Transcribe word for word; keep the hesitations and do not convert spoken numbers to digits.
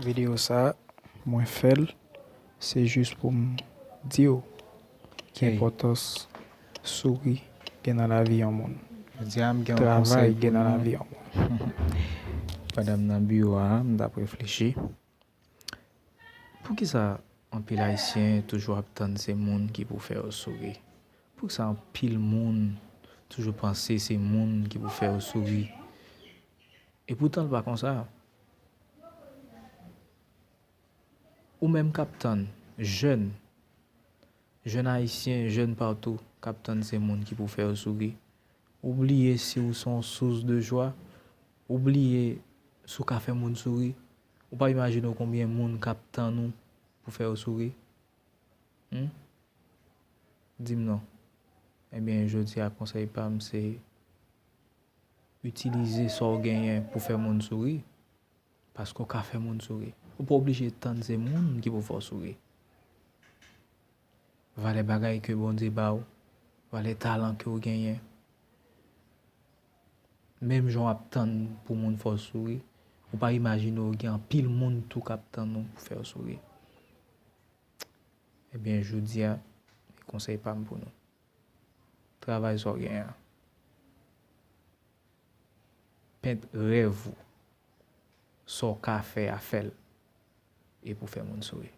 Videyo sa, mwen fè l, se jis pou m di w ki enpòtans souri gen nan lavi yon moun. Travay gen nan lavi yon moun. Pandan m nan biwo a, m t ap reflechi. Poukisa anpil Ayisyen toujou ap tann se moun ki pou fè yo souri? Poukisa anpil moun toujou panse se moun ki pou fè yo souri? Epoutan, l pa konsa. Ou menm k ap tann, jèn, jèn ayisyen, jèn patou, k ap tann se moun ki pou fè yo souri. Ou bliye si w se yon sous de jwa. Ou bliye si w ka fè moun souri. Ou pa imajine w konbyen moun k ap tann ou pou fè yo souri. Hmm? Di m non. Ebyen, jodi a, konsèy pa m se itilize sa w genyen pou fè moun souri. Paske w ka fè moun souri. Ou pa oblije tann se moun ki pou fè w souri. Valè bagay ke Bondye ba w, valè talan ke w genyen. Menm jan w ap tann pou moun fè w souri, ou pa imajine w gen anpil moun tou k ap tann ou pou fè w souri. Ebyen, jodi a, konsèy pa m pou nou. Travay sa w genyen an. Pent rèv ou. Sa w ka fè a, fè l. E pou fè moun souri.